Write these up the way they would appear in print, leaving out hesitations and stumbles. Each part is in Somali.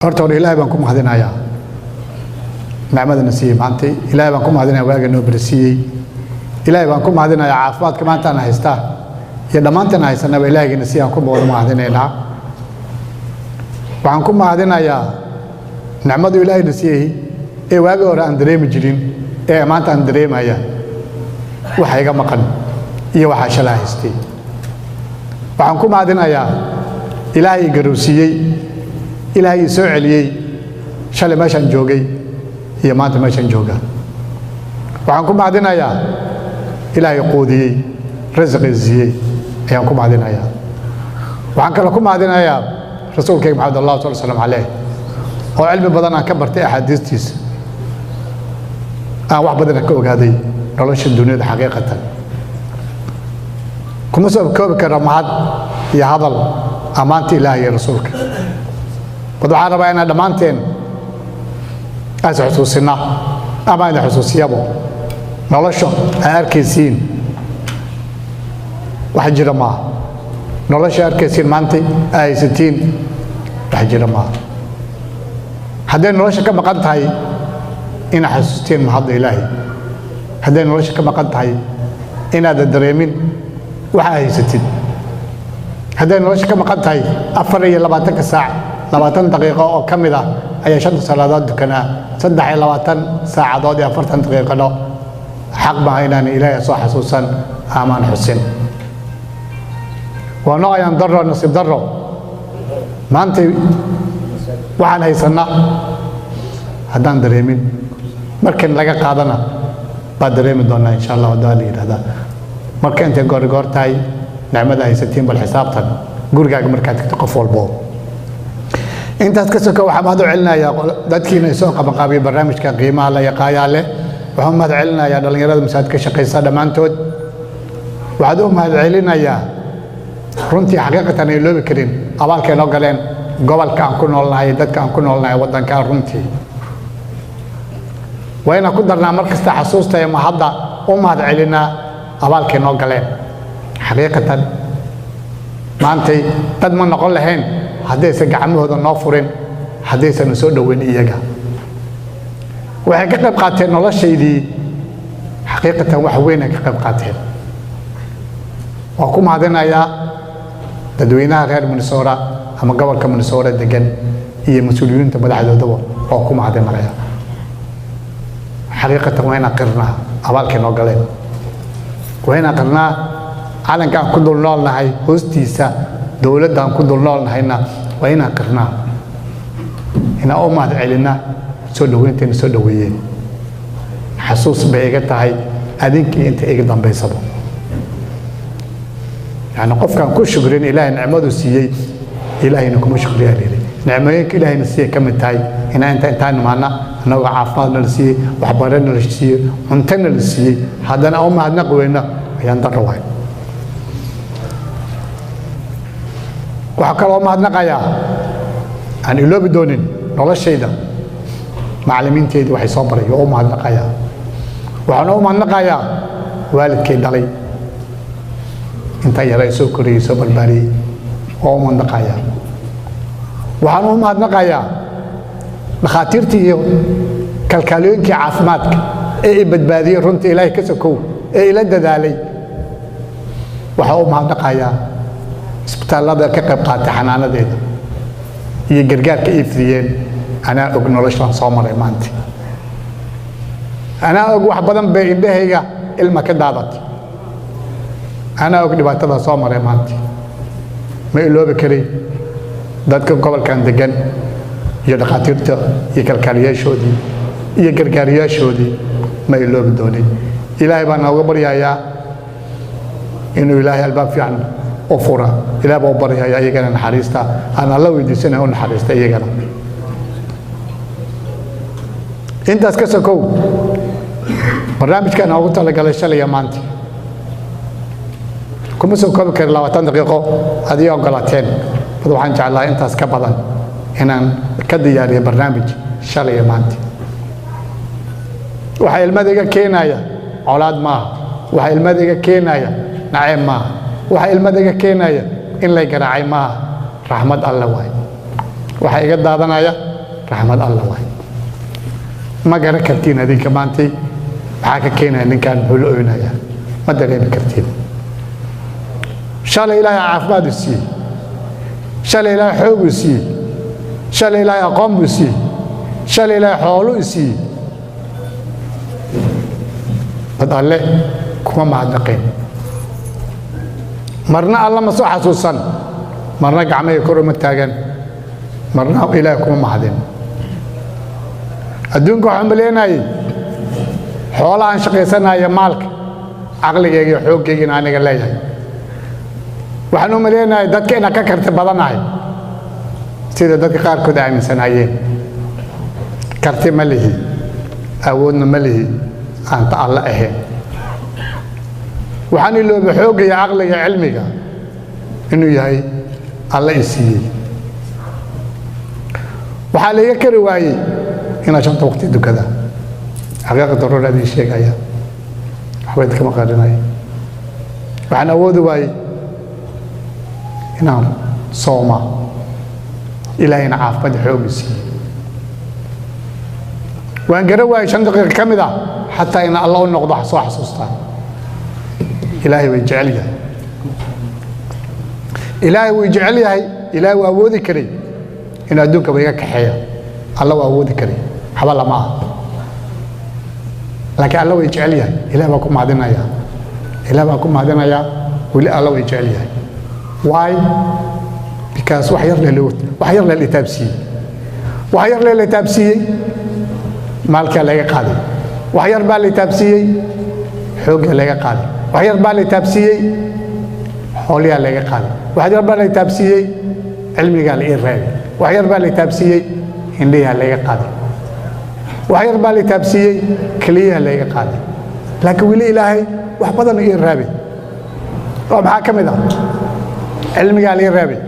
Horta hore Ilaahay baan ku mahadinayaa nicmadana siiyey maantay. Ilaahay baan ku mahadinaya waaga noo barsiiyey. Ilaahay baan ku mahadinayaa caafimaadka maanta aan haystaa iyo dhammaantaan haysanaba. Ilaahaygiina si aan ku wada mahadinaynaa. Waxaan ku mahadinayaa nicmadu Ilaahayna siiyey ee waagi hore aan dareemi jirin ee maanta aan dareemaya waxa iga maqan iyo waxaa shalaa haystay. Waxaan ku mahadinayaa Ilaahay i garowsiiyey, Ilaahay ii soo celiyey shalay meeshaan joogay iyo maanta meeshaan jooga. Waxaan ku mahadinayaa Ilaahay quudiyey, rasiqii siiyey ayaan ku mahadinayaa. Waxaan kaloo ku mahadinayaa rasuulkayga Maxamed allah sal slam caleyh oo cilmi badan aan ka bartay axaadiistiisa, aan wax badana ka ogaaday nolosha duniyada. Xaqiiqatan kuma soo koobi karo mahad iyo hadal ammaanta Ilaah iyo rasuulka, bad waxaan rabaa inaan dhammaanteen as xusuusinna ama idin xusuusiyabo nolosha aa arkaysiin wax jira maaha. Nolosha arkaysiin maanta aa haysatiin wax jira maaha. Hadday nolosha ka maqan tahay, inaad xasuustiin mahadda Ilaahay. Hadday nolosha ka maqan tahay, inaadan dareemin waxa haysatid. Hadday nolosha ka maqan tahay 24-ka saac 20 daqiiqo oo ka mid ah ayaa shanta salaadood dukanaa, 23 saacadood iyo 40 daqiiqano xaq maaha inaan Ilaahay soo xasuusan amaan xusin. Waa noo ayaan daro, nasiib daro maanta waxaan haysannaa haddaan dareemin, markan laga qaadana baa dareemi doonaa insha Allah hadaa la yidhahdaa. Marka intay goorgoor tahay nicmada haysatiin, bal xisaabtan gurigaaga markaad tagto qof walbo. Intaas ka soka, waxaan mahad u celinayaa dadkiina soo qabanqaabiyay barnaamijka qiimaha la yaqaayaa leh. Waxaan u mahad celinayaa dhallinyarada masaajid ka shaqaysa dhammaantood. Waxaad u mahad celinayaa runtii xaqiiqatan ay loobi karin abaalkay noo galeen gobolka aan ku noolnahay, dadka aan ku noolnahay waddanka. Runtii waa inaan ku darnaa mar kasta xasuusta iyo mahadda, u mahad celinaa abaalkay noo galeen. Xaqiiqatan maantay dad ma noqon lahayn haddaysan gacmahooda noo furin, haddaysan soo dhoweyn. Iyaga waxay ka qayb qaateen noloshaydii, xaqiiqatan wax weyn ay ka qayb qaateen. Waan ku mahadinayaa dadweynaha reer Minnesota ama gobolka Minnesota degan iyo mas-uuliyiinta madaxdoodaba, waa ku mahadinaya. Xaqiiqatan waa inaan qirnaa abaalkay noo galeen, waa inaan qirnaa calanka aan ku dul noolnahay hoostiisa, dowladda aan ku dul noolnahayna waa inaan qirnaa, inaan u mahad celinaa soo dhoweyntayna soo dhoweeyeen. Xasuus bay iga tahay adinkii inta iga dambaysaba. Yani qofkaan ku shukrin Ilaahay nicmadu siiyey, Ilaahayna kuma shukriyaa layidhi. Nicmooyinka Ilaahayna siiyey ka mid tahay inaan inta intaan nimaana annagoo caafimaad nala siiyey, waxbaro nala siiyey, cunto nala siiyey, haddana u mahadnaqi weyna ayaan darro waay. Waxaa kaloo mahadnaqayaa aan iloobi doonin noloshayda macallimiinteydii waxay soo baray, waa u mahadnaqayaa. Waxaan u mahadnaqayaa waalidkay dhalay inta yara soo korayey, soo barbaariyey, waa u mahadnaqayaa. Waxaan u mahadnaqayaa dhakhaatiirtii iyo kalkaaliyooyinkii caafimaadka ee i badbaadiyey runta Ilaahay ka sokow ee ila dadaalay. Waxaan u mahadnaqayaa isbitaallada ka qayb qaatay xanaanadeeda iyo gargaarka ii fidiyeen. Anaa og noloshaan soo maray maanta, anaa og wax badan bay indhahayga ilma ka daadatay, anaa og dhibaatada soo maray maanta. Ma iloobi karay dadka gobolkan degan iyo dhakhaatiirta iyo kalkaaliyaashoodii iyo gargaariyaashoodii, ma iloobi doonin. Ilaahay baan nooga baryayaa inuu Ilaahay albaab fiican u fura. Ilaah baa u baryaya iyagana naxariista aan Alla weydiisanaya u naxariista iyagana. Intaas ka sokow, barnaamijkan ugu talagalay shalaya maanta kuma soo koobi karin 20 daqiiqo adii ogolaateen, bad waxaan jeclaa intaas ka badan inaan ka diyaariyo barnaamij shalaya maanta. Waxaa ilmada iga keenaya colaad maaha, waxaa ilmada iga keenaya naceeb maaha, waxaa ilmada iga keenaya in lay garaacay maaha, raxmad Alle waay waxaa iga daadanaya. Raxmad Alla waay. Ma garan kartiin adinka maantay maxaa ka keenaya ninkan, muxuu la oynayaa, ma dareemi kartiin. Shalay Ilaahay caafimaad u siiyey, shalay Ilaahay xoog u siiyey, shalay Ilaahay aqoon buu siiyey, shalay Ilaahay xoolo u siiyey. Dad Alle kuma mahadnaqeen marna, Alla ma soo xasuusan marna, gacmahay kor uma taagan marna, Ilaahay kuma mahadin. Adduunka waxaan maleenayay xoolahaan shaqaysanaya, maalka, caqligayga iyo xooggayga in aniga leeyahay. Waxaan u maleenayay dadka inaan ka karti badanahay, sida dadka qaarkood aaminsanayeen. Karti ma lihi, awoodna ma lihi aan ta Alle ahayn. Waxaan iloobay xoogga iyo caqliga, cilmiga inuu yahay Alle i siiyey. Waxaa laiga kari waayey inaan shanta waqti dukada. Xaqiiqa daruura idin sheegaya, waxba idinkama qarinaya. Waxaan awoodi waayey inaan sooma, Ilaahayna caafimaad xoogi siiyey. Waan garan waayey 5 daqiiqa ka mid ah xataa ina Alla u noqdo, soo xasuustaa. Ilaahay way jecel yahay, Ilaahay way jecel yahay. Ilaahay waa awoodi karay inuu adduunkaba iga kaxeeya. Alla waa awoodi karay, waxba lama ah, laakiin Alla way jecel yahay. Ilaah baa ku mahadinayaa, Ilaah baa ku mahadinayaa. Weli Alla way jecel yahay. Why? Because wax yar leel, wax yar leel itaabsiiyey, wax yar leel itaabsiiyey, maalkaa laga qaaday. Wax yar baa la itaabsiiyey, xooggaa laga qaaday. Wax yar baa la itaabsiiyey, xooliyaa laga qaaday. Wax yar baa la itaabsiiyey, cilmigaa la ii reebay. Wax yar baa la itaabsiiyey, indhihaa laga qaaday. Wax yar baa la itaabsiiyey, keliyaha laga qaaday. Laakiin weli Ilaahay wax badan ii reebay. Oo maxaa ka mid ah? Cilmigaa la ii reebay,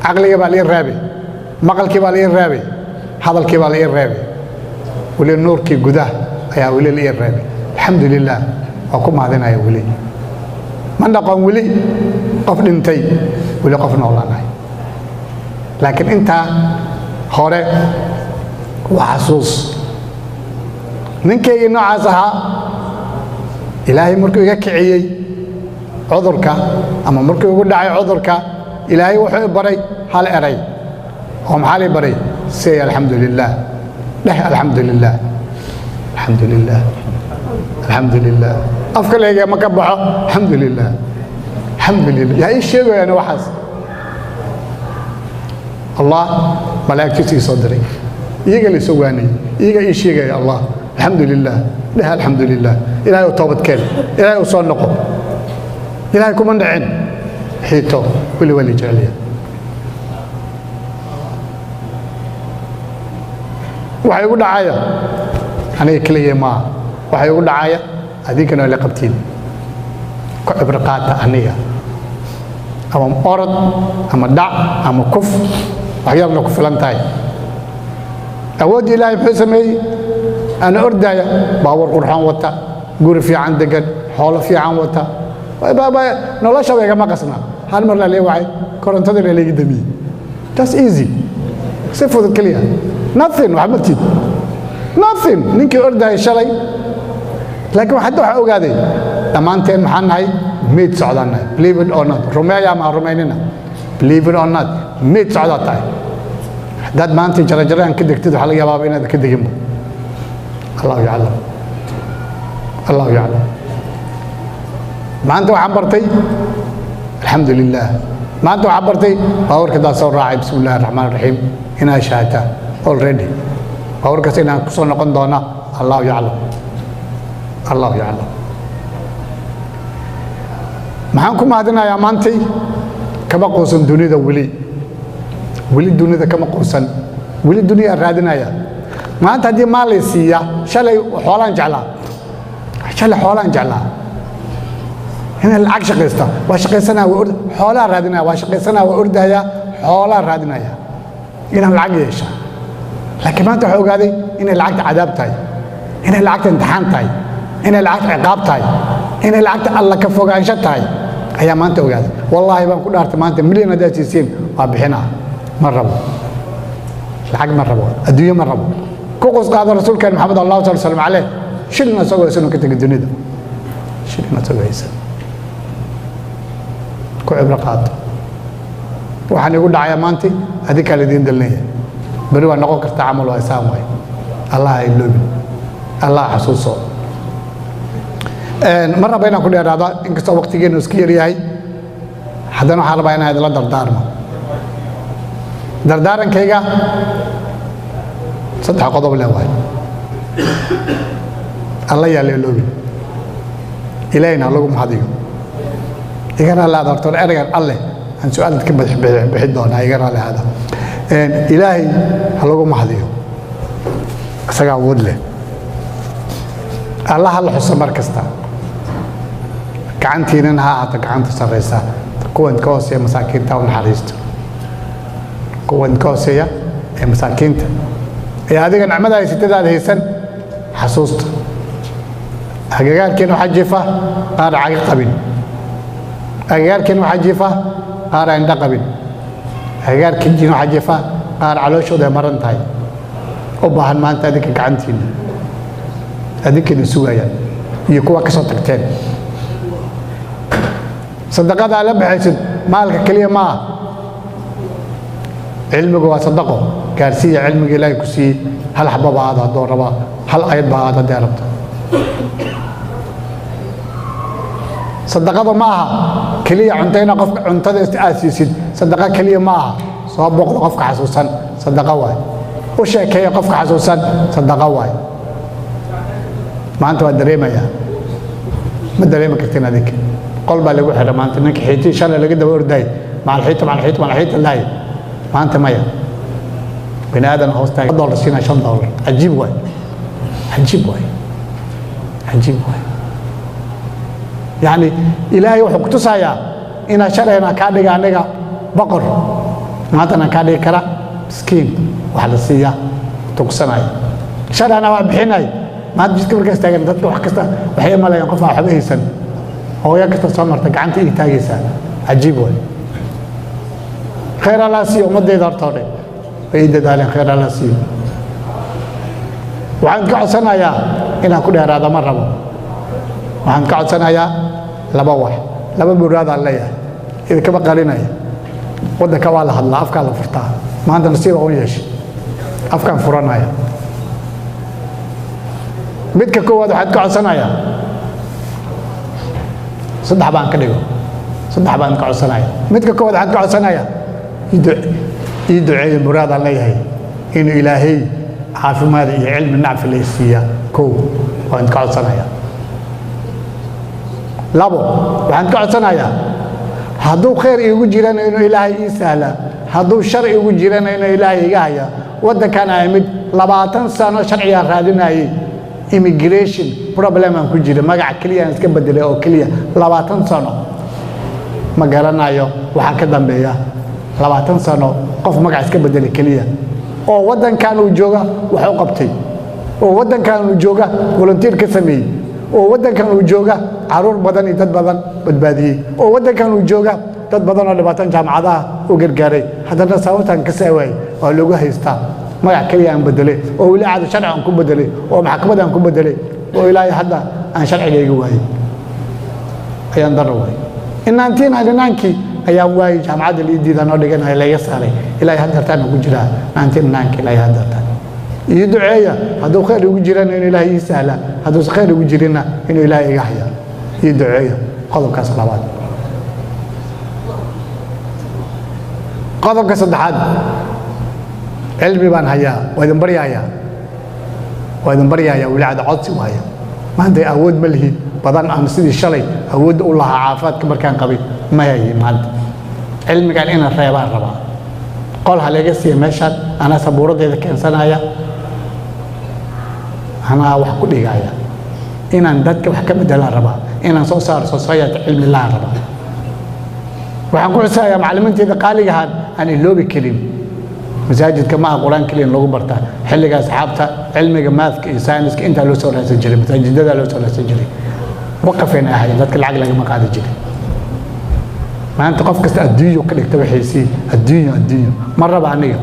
caqliga baa la ii reebay, maqalkii baa la ii reebay, hadalkii baa la ii reebay. Weli nuurkii gudaha ayaa weli la ii reebay. Alxamdu lilah, waa ku mahadinaya. Weli ma dhaqon weli qof dhintay, weli qof noolaanahay. Laakiin intaa hore waa xasuus. Ninkaygii noocaas ahaa, Ilaahay markuu iga kiciyey cudurka ama markuu igu dhacay cudurka, Ilaahay wuxuu i baray hal eray. Oo maxaa lii baray? Say alxamdu lilah. Dheh alxamdu lilah, alxamdu lilah, alxamdu lilah. Afka leega ma ka baxo alxamdu lilah, alxamdu lilah. Yaa ii sheegayaan waxaas? Allah malaa'igtiisa ii soo diray, iyaga la soo waanayay, iyaga ii sheegaya. Allah, alxamdu lilah dheh, alxamdu lilah. Ilaahay u toobad keen, Ilaahay u soo noqo. Ilaahay kuma dhicin xiito. Weli waa la jeceliya. Waxa igu dhacaya aniga keliya maaha, waxa igu dhacaya adinkana waa la qabtiin. Ku cibro qaata aniga. Ama orod ama dhac ama kuf, wax yarna ku filan tahay. Awoodda Ilaahay muxuu sameeyey? Ana ordaya, baabuur qurxoon wata, guri fiican degan, xoolo fiican wata, noloshaba igama qasna. Hal mar laa lee wacay, korontadana layga damiyey. Just easy, si fudud keliya. Nothing, wax martid, nothing. Ninkii ordaya shalay. Laakiin hadda waxaa ogaaday dhammaanteen maxaan nahay? Mayd socdaan nahay. Believe it or not, rumeeya ama ha rumaynina, believe it or not, mayd socdaa tahay. Haddaad maanta jarajaraan ka degtid, waxaa laga yabaaba inaad ka deginba. Allahu yaclam, allahu yaclam. Maanta waxaan bartay alxamdu lilah. Maanta waxaan bartay baabuurka haddaan soo raacay, bismi illahi raxmaan raxiim, inaa shahata already. Baabuurkaas inaan kusoo noqon doona, allahu yaclam, allahu yaclam. Maxaan ku mahadinayaa maantay? Kama quusan dunida weli, weli dunida kama quusan, weli duniyaa raadinaya. Maanta haddii maal lay siiya, shalay xoolaan jeclaa, shalay xoolaan jeclaa. Inay lacag shaqaysta, waa shaqaysanaya, waa xoolaa raadinaya, waa shaqaysanaya, waa ordaya, xoolaa raadinaya inaan lacag yeesha. Laakiin maanta waxaa ogaaday inay lacagta cadaab tahay, inay lacagta imtixaan tahay, inay lacagta ciqaab tahay, inay lacagta Alla ka fogaansho tahay ayaa maanta ogaaday. Wallaahi baan ku dhaartay, maanta milyan haddaad siisiin waa bixinaa, ma rabo. Lacag ma rabo, adduunyo ma rabo. Ku qus qaado rasuulkeen Maxamed, allahu sal slam caleyh, shilin asagoo haysan ka tegay dunida, shilin asagoo haysan. Ku cibro qaato waxaan igu dhacayaa maanta, adinkaa laidiin dalnaya, beri waa noqon kartaa camal, waa isaan waay. Allah ha iloobin, Allah xasuuso. Ma raba inaan ku dheeraado, inkastoo waqtigeenu iska yaryahay, haddana waxaan rabaa inaan idinla dardaarmo. Dardaarankayga saddex qodob le waay. Alla yaa la iloobin, Ilaahina ha lagu mahadiyo. Igana alla horta ereygan alle aan su-aal ka bixi doonaa, igana alle hada. Ilaahay ha lagu mahadiyo, isagaa awood leh. Alla ha la xuso mar kasta. Gacantiinana ha ahaato gacanta sarreysa. Kuwan ka hooseeya masaakiinta u naxariisto, kuwan ka hooseeya ee masaakiinta ee adiga nicmada haysatadaad haysan xasuusta. Agagaarkeena waxaa jiifa qaar caga qabin, agagaarkeena waxaa jiifa qaar aan indho qabin, agagaarkeena waxaa jiifa qaar calooshooda ay maran tahay, u baahan maanta adinka gacantiina, adinkeena sugayaan iyo kuwa ka soo tagteen. Sadaqada aad la baxaysid maalka keliya ma ah, cilmigu waa sadaqo. Gaarsiiya cilmiga Ilaahay ku siiyey, hal xaba ba ahaado hadduu rabaa, hal ayad ba ahaado haddii rabto. Sadaqada ma aha keliya cunto ina qofka cuntada aad siisid, sadaqa keliya ma aha. Soo booqda qofka xasuusan, sadaqa waay. U sheekeeya qofka xasuusan, sadaqa waay. Maanta waa dareemayaa, ma dareemi kartin adinka. Qol baa lagu xidha maanta ninka xiitii shalay laga daba ordaay, macalxiita, macalxiita, macalxiita lahay. Maanta maya, bini aadan hoos taag dollar siinaa, $5. Cajiib waay, cajiib waay, cajiib waay. Yacni Ilaahay wuxuu ku tusayaa inaa shalayna kaa dhiga aniga boqor, maantana kaa dhigi kara miskiin wax la siiya tugsanaya. Shalayna waa bixinay, maanta jidka markaas taagan dadka wax kasta waxay malayaan qof aan waxba haysan. Hooyo kasta soo marta gacanta ii taagaysaa. Cajiib waay. Khayr Allah siiyo ummadeyda, horta hore way ii dadaaleen, khayr Allah siiyo. Waxaan ka codsanayaa, inaan ku dheeraado ma rabo, waxaan ka codsanayaa laba wax, laba muraadaan leeyahay, idinkama qarinaya. Waddanka waa la hadlaa, afkaa la furtaa. Maanta nasiiba un yeeshay, afkaan furanaya. Midka koowaad waxaad ka codsanayaa, saddex baan ka dhigo, saddex baan ka codsanaya. Midka koowaad waxaan ka codsanayaa ii duceeya. Muraadaan leeyahay inuu Ilaahay caafimaad iyo cilmi nacfi la siiya. Kow waan ka codsanayaa. Labo waxaan ka codsanayaa, hadduu khayr iigu jirana inuu Ilaahay ii sahla, hadduu shar iigu jirana inuu Ilaahay iga haya. Waddankan aa mid 20 sano sharcigaan raadinayay, immigration problem aan ku jira, magaca keliya aan iska bedelay oo keliya 20 sano. Ma garanayo waxaa ka dambeeya 20 sano qof magac iska bedelay keliya, oo waddankan uu jooga wax u qabtay, oo waddankan uu jooga volunteer ka sameeyey, oo waddankan uu jooga caruur badan iyo dad badan badbaadiyey, oo waddankan uu jooga dad badan oo dhibaatan jaamacadaha u gargaaray. Haddana sababtaan ka saawaayey waa loogu haystaa magac keliya aan bedelay, oo weli caado sharci aan ku bedelay, oo maxkamad aan ku bedelay, oo ilaahay hadda aan sharcigayga waayey, ayaan daro waayey. In 1999-kii ayaan waayey jaamacadda liidiida noo dhiganaya, laga saaray. Ilaahay haddartaan ku jiraa 1999-ki ilaahay haddartaan. Ii duceeya, hadduu khayr igu jirana inuu Ilaahay ii sahla, hadduusan khayr igu jirinna inuu Ilaahay iga haya. Ii duceeya qodobkaas labaad. Qodobka saddexaad, cilmi baan hayaa, waa idin baryayaa, waa idin baryayaa, weli cada codsi waaya. Maanta awood ma lihi badan aan sidii shalay awoodda u lahaa caafimaadka markaan qabay ma hayi. Maanta cilmigan inaan reebaan rabaa. Qol ha laga siiya meeshaan, anaa sabuuraddeeda keensanaya, anaa wax ku dhigaya. Inaan dadka wax ka bedelaan rabaa, inaan soo saaro society cilmi lahaan rabaa. Waxaan ku xusayaa macallimiinteeda qaaligahaan aan iloobi karin. Masaajidka maaha Qur-aan keliya in lagu bartaa. Xilliga asxaabta cilmiga mathka iyo sayniska intaa loo soo raadsan jiray, masaajidada loo soo raadsan jiray, waqafayna ahaayeen, dadka lacag lagama qaadi jirin. Maanta qof kasta adduunyo ka dhigta, wixiisii adduunyo, adduunyo. Ma raba aniga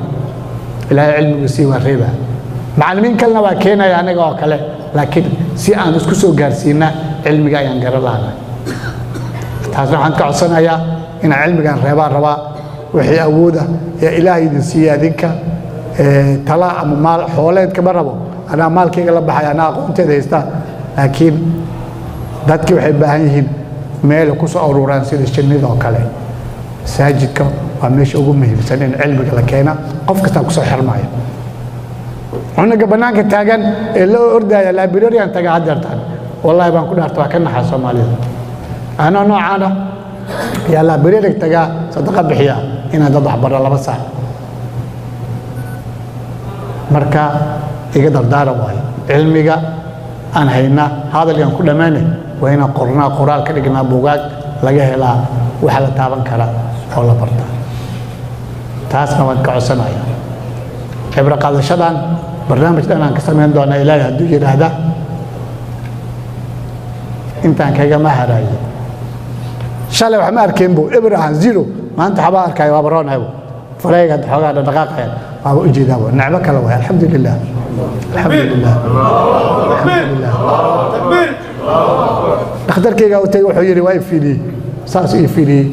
Ilaahay cilmigu sii waa reeba. Macallimiin kalena waa keenaya aniga oo kale, laakiin si aan isku soo gaarsiina cilmiga ayaan garan lahanay. Taasna waxaan ka codsanayaa inaan cilmigan reebaan rabaa. Wixii awooda ee Ilaahay idin siiya adinka, tala ama maal xooleed kama rabo. Anaa maalkayga la baxay, anaa aqoonteeda haysta, laakiin dadkii waxay baahan yihiin meel ku soo ururaan sida shinnida oo kale. Masaajidka waa meesha ugu muhiimsan in cilmiga la keena. Qof kastaa kusoo xirmaya. Cunuga bannaanka taagan ee loo ordaya librarian taga haddeertaan, wallahi baan ku dhaarta, waa ka naxa Soomaalida. Anoo noocaan ah yaa library tagaa, sadaqa bixiya inaan dad waxbaro 2 saac. Marka iga dardaaran waayo, cilmiga aan hayna hadalkaan ku dhammaanay waa inaan qornaa, qoraal ka dhignaa, buugaag laga helaa, waxa la taaban karaa oo la bartaa. Taasna waan ka codsanaya. Cibro qaadashadan barnaamij dhan aan ka samayn doonaa, Ilaahay hadduu yidhaahda. Intaan kagama harayo. Shalay wax ma arkeen bu, eber ahaan, zero. Maanta waxbaa arkaya, waaba roonaybo, farayga hadda xoogaa dhaqdhaqaaqaya, waaba ujeedaabo, nicmo kale waay. Alxamdu lilah, alxamdu lilah, alxamdu lilah. Dhakhtarkayga u tegey, wuxuu yidhi, waa i fiiriyey, saas ii fiiriyey,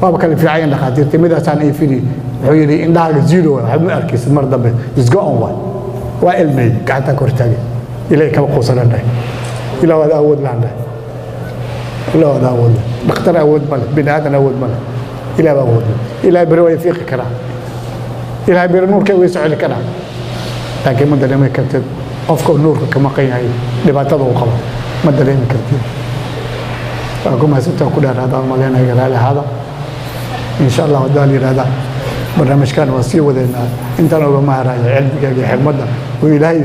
waaba kala fiicayan dhakhaatiirta, midaasaan ii fiiriyey. Wuxuu yidhi, "Indhahaaga zero waay, waxba ma arkaysid mar dambe, is go on." Waay, waa ilmeeyey, gacantaan ka hortaagay. Ilaahay kama quusanan dhahay, Ilaah waad awood laan dhahay, Ilaah waad awood leh. Dhakhtar awood ma leh, bini aadan awood ma leh, Ilaah baa awood leh. Ilaah beri waa ifiiqi karaa, Ilaah beri nuurkay way socoli karaa, laakiin ma dareemi kartid qofka uu nuurka ka maqan yahay dhibaatada uu qabo, ma dareemi kartid. Waa ku mahadsantaa, ku dheeraadaan maleenaya, raali ahaada. Insha Allah haddaa la yidhahdaa, barnaamijkan waa sii wadeynaa. Intaan ogama harayo cilmiga iyo xigmadda oo Ilaahay.